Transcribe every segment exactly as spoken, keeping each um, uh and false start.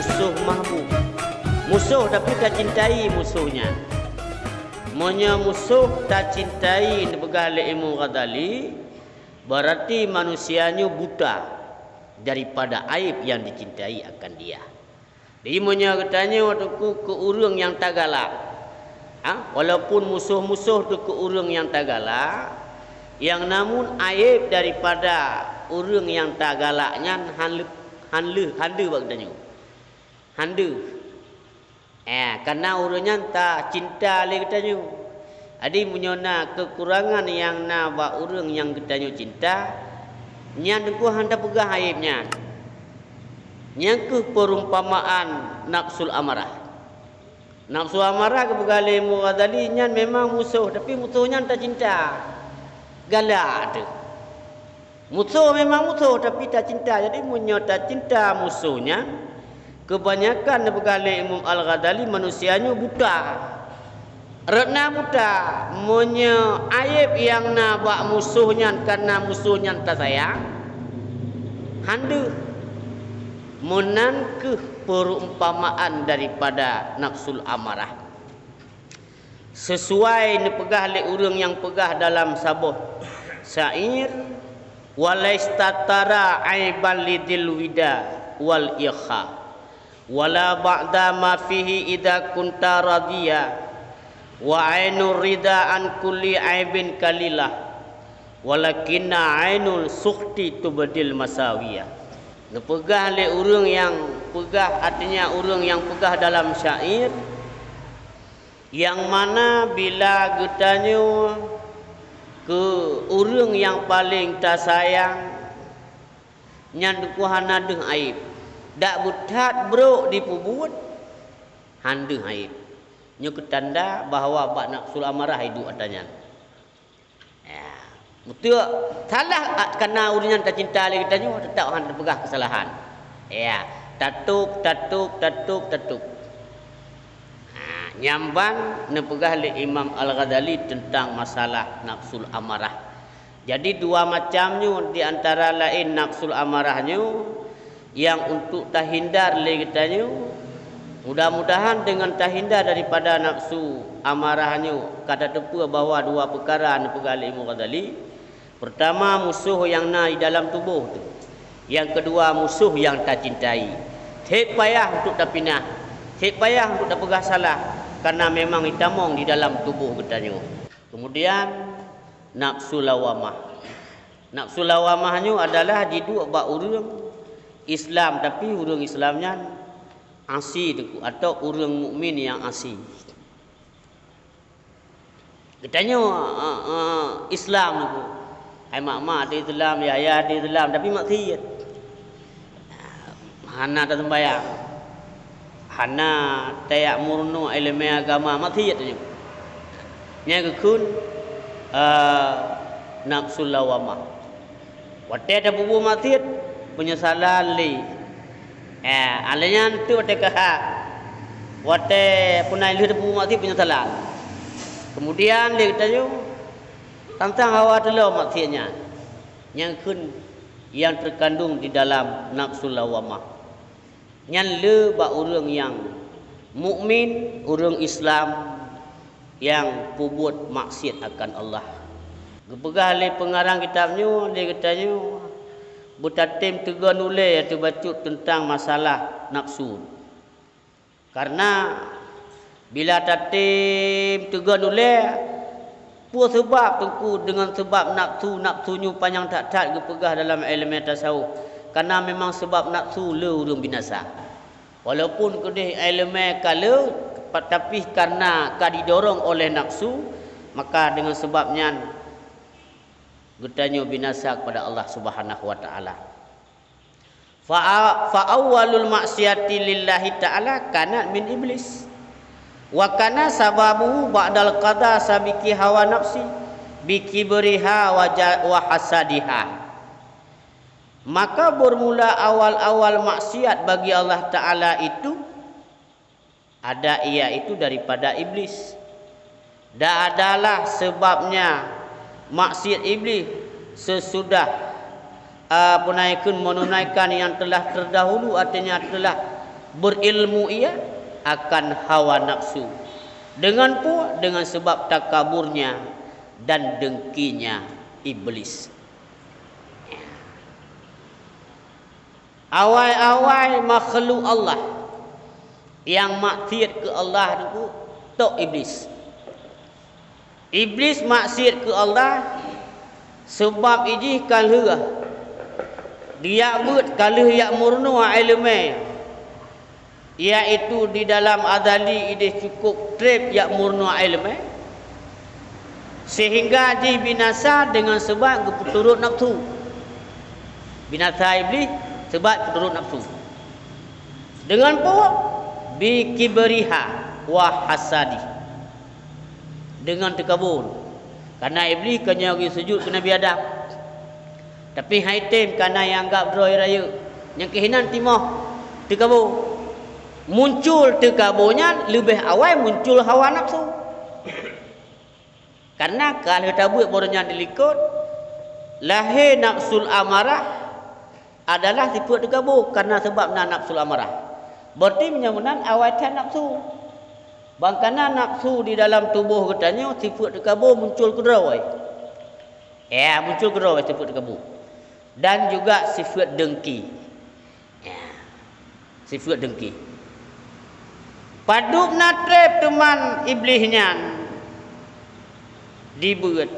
Musoh mahbub. Musoh tapi tacintai musoh nyan. Meunyoe musoh tacintai, neupeugah lé Imam Ghazali, berarti manusia nyoe buta daripada aib yang dicintai akan dia. Jadi meunyoe geutanyoe teungku keu ureuëng nyang tagalak, ha, walaupun musoh-musoh teungku ureuëng nyang tagalak, yang namun aib daripada ureuëng nyang tagalak nyan han leuh, han leuh, han deuh bak geutanyoe. Han deuh. Eh, karena ureuëng nyan tacinta lé geutanyoe. Jadi meunyoe na keukurangan nyang na bak ureuëng nyang geutanyoe cinta, nyan teungku han tapeugah aib nyan. Nyan kheueh perumpamaan nafsul amarah. Nafsul amarah geupeugah lé Imam Ghazali nyan memang musoh, tapi musoh nyan tacinta. Galak teuh. Musoh memang musoh, tapi tacinta. Jadi meunyoe tacinta musoh nyan, keubanyakan neupeugah lé Imam Al-Ghazali manusia nyoe buta. Rot na buta, meunyoe aib nyang na bak musoh nyan karena musoh nyan tasayang, han deuh. Meunan kheueh perumpamaan daripada nafsul amarah. Sesuai neupeugah lé ureuëng nyang peugah dalam saboh syair, "Walaistatara aiban lidil wida wal ikha, wala ba'da ma fihi idza kunta radiya, wa ainur rida an kulli aibin kalilah, walakinna ainul sukhti tubdil masawiya." Neupeugah lé ureuëng nyang peugah, artinya ureuëng nyang peugah dalam syair, nyang mana bila geutanyoe keu ureuëng nyang paleng tasayang, nyan teungku hana deuh aib. Dak beuthat brok jipeubuet, han deuh aib. Nyoe keu tanda bahwa bak nafsul amarah iduek atra nyan. Ya, meuteuk salah, a, karena ureuëng nyan tacinta lé geutanyoe, teutap han tapeugah keusalahan. Ya, tatôb, tatôb, tatôb, tatôb. Ha, nyan ban neupeugah lé Imam Al-Ghazali teuntang masalah nafsul amarah. Jadi dua macam nyoe, di antara laén nafsul amarah nyoe, nyang untuk tahindar lé geutanyoe. Mudah-mudahan deungon tahindar daripada nafsu amarah nyoe, ka tateupeue bahwa dua peukara neupeugah lé Imam Ghazali. Peurtama, musoh nyang na di dalam tuboh teuh. Nyang keudua, musoh nyang tacintai. Seb payah untuk tapinah, seb payah untuk tapeugah salah, karena memang itamong di dalam tuboh geutanyoe. Kemudian, nafsu lawamah. Nafsu lawamah nyoe adalah jiduek bak ureuëng Islam, tapi ureuëng Islam nyan asi teungku, atau ureuëng mukmin nyang asi. Geutanyoe, eh, eh, Islam teungku. Hai mak-mak ata Islam, yah-yah ata Islam, tapi maksiet. Hana taseumbahyang. Hana tajak meurunoe iéleumé agama, maksiet nyoe. Nyan geukheun, eh, nafsul lawamah. Watée tapeubuet maksiet, peunyesalan lé. Eh, alèh nyan teuk watée ka, watée peuna lheueh tapeubuet maksiet, peunyesalan. Keumudian lé geutanyoe, tantang hawa teulom maksiet nyan. Nyan kheun nyang teukandong di dalam nafsul lawamah. Nyan le bak ureuëng nyang mukmin, ureuëng Islam nyang peubuet maksiet akan Allah. Geupeugah lé peungarang kitab nyoe lé geutanyoe, beutatem teugon ulée teubacut teuntang masalah nafsu. Karena bila tatem teugon ulée, peue seubab teungku deungon seubab nafsu, nafsu nyoe panyang that-that geupeugah dalam iéleumé tasawuf. Karena memang seubab nafsu le ureuëng binasa. Walaupun keudeh iéleumé ka le, tapi karena ka didorong oleh nafsu, maka deungon seubab nyan geutanyoe binasa kepada Allah Subhanahu wa Taala. Fa, fa awwalul maksiati lillahi ta'ala kanat min iblis. Wa kana sababuhu ba'dal qada sabiki hawa nafsi, bi kibriha wa ja-, wa hasadiha. Maka bermula awal-awal maksiat bagi Allah Ta'ala itu ada, iaitu daripada Iblis. Dan adalah sebabnya maksiat Iblis sesudah, ah, peunaikan menunaikan yang telah terdahulu, artinya telah Berilmu ia akan hawa nafsu. Dengan peue? Dengan sebab takaburnya dan dengkinya Iblis. Awai-awai makhluk Allah nyang maksiat keu Allah nyoe tok Iblis. Iblis maksiat keu Allah, seubab ijih ka lheueh geujak beuet, ka lheueh jak meurunoe iéleumé, yaitu di dalam azali ideh cukup treb jak meurunoe iéleumé, sehingga jih binasa deungon seubab geupeuturot nafsu. Binasa Iblis seubab peuturot nafsu. Deungon peue? Bi kibriha wa hasadi. Deungon teukabô. Kareuna Iblih ka nyoe geusujut keu Nabi Adam. Tapi han item kareuna ianggab droe rayeuk. Nyang keuh inan timoh teukabô. Muncul teukabô nyan leubeh awai muncul hawa nafsu. Kareuna ka lheueh tabeuet baroe nyan dilikot, lahé nafsul amarah adalah sifeuet teukabô kareuna sabab na nafsul amarah. Berarti meunyoe meunan awai that nafsu. Bang kana nafsu di dalam tuboh geutanyoe sifeuet teukabô muncul keudroe. Ya, muncul keudroe sifeuet teukabô. Dan juga sifeuet dengki. Ya, sifeuet dengki. Padub na treb teuma Iblih nyan dibeuet.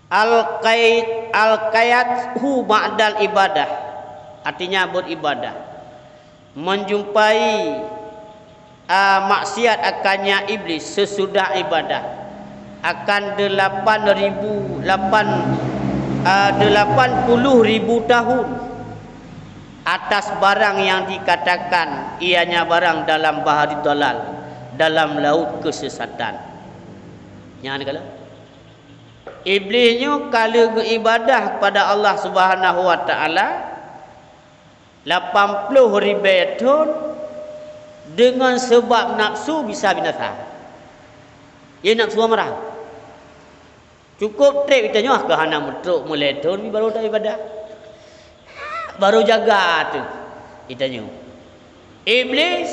Alqait-, alqaithu ba'dal ibadah, artinya beribadah. Menjumpai, a, maksiat akannya Iblih sesudah ibadah akan delapan ribu, lapan, a, delapan puluh ribu tahun atas barang yang dikatakan ianya barang dalam bahari dalal, dalam laut kesesatan. Nyan kalau Iblih nyoe ka lheueh geuibadah kepada Allah Subhanahu wa Taala lapan ploh ribée thon deungon seubab nafsu bisa binasa. Ié nafsu amarah. Cukôp treb geutanyoe keu hana meutrok meulée thon barô taibadah. Barô jaga teuh geutanyoe. Iblih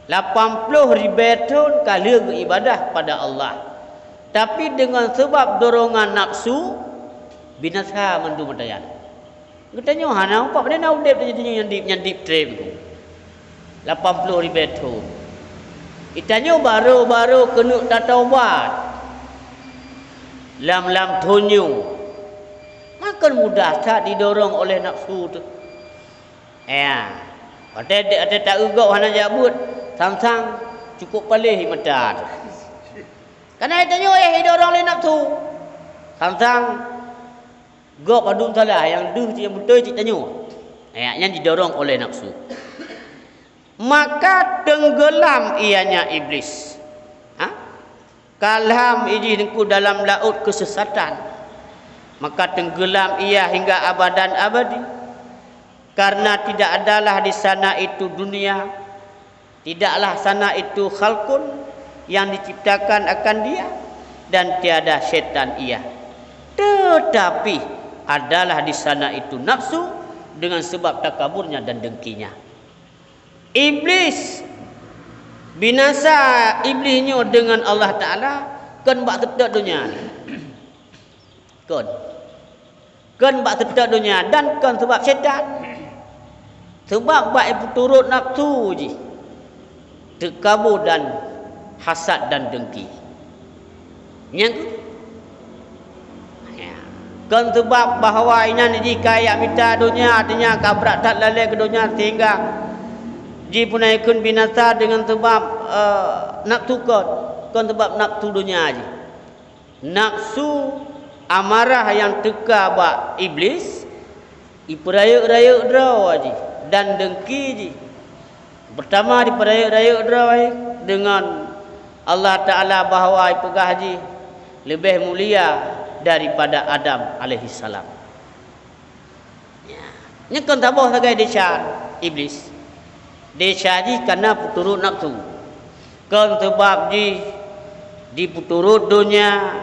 lapan ploh ribée thon ka lheueh geuibadah kepada Allah. Tapi deungon seubab dorongan nafsu, binasa mandum ata nyan. Geutanyoe hana upah, pane na udeb tanyoe nyang dib, nyang dib treb. Lapan ploh ribée thon. Geutanyoe barô-barô keuneuk tataubat. Lam, lam thon nyoe. Makon mudah that didorong oleh nafsu teuh. Ya. Watée dek, watée taeu gob hana jak beuet, sang-sang cukôp paléh mata teuh. Kareuna geutanyoe éh jidorong lé nafsu. Sang-sang gob padum salah, nyang deuh cit nyang beutôi cit tanyoe. Ya, nyan didorong oleh nafsu. Maka tenggelam ianya Iblis. Ha? Kalam ijih teungku dalam laôt keusesatan, maka tenggelam ia hingga abadan abadi, karena tidak adalah di sana itu dunia, tidaklah sana itu khalqun yang diciptakan akan dia, dan tiada syaitan ia, tetapi adalah di sana itu nafsu dengan sebab takaburnya dan dengkinya. Iblis, binasa Iblis nyoe deungon Allah Taala kon bak seutôt donya. Kon. Kon bak seutôt donya dan kon seubab syaitan. Seubab bak ipeuturot nafsu jih, teukabô dan hasad dan dengki. Nyang keu-, ya. Kon seubab bahwa inan jih ka jak mita donya, artinya ka brat that lalée keu donya sehingga jipeunaikon binasa deungon seubab, eh, nafsu kon. Kon seubab nafsu donya jih. Nafsu amarah nyang teuka bak Iblis, ipeurayeuk-rayeuk droe jih dan dengki jih. Peurtama, ipeurayeuk-rayeuk droe deungon Allah Taala bahwa ipeugah jih leubeh mulia daripada Adam alaihissalam. Ya. Nyan kon saboh sagai desya Iblis. Desya jih kana peuturot nafsu. Kon seubab jih jipeuturot donya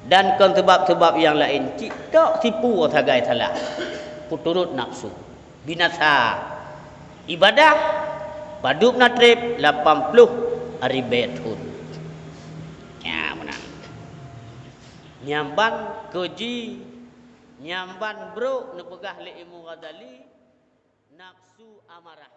dan kon seubab-seubab nyang laén. Cit tok sipu sagai salah. Peuturot nafsu. Binasa ibadah Padub na treb lapan ploh ribée thon. Nyan meunan. Nyang ban keuji, nyang ban brok neupeugah lé Imam Ghazali, nafsu amarah.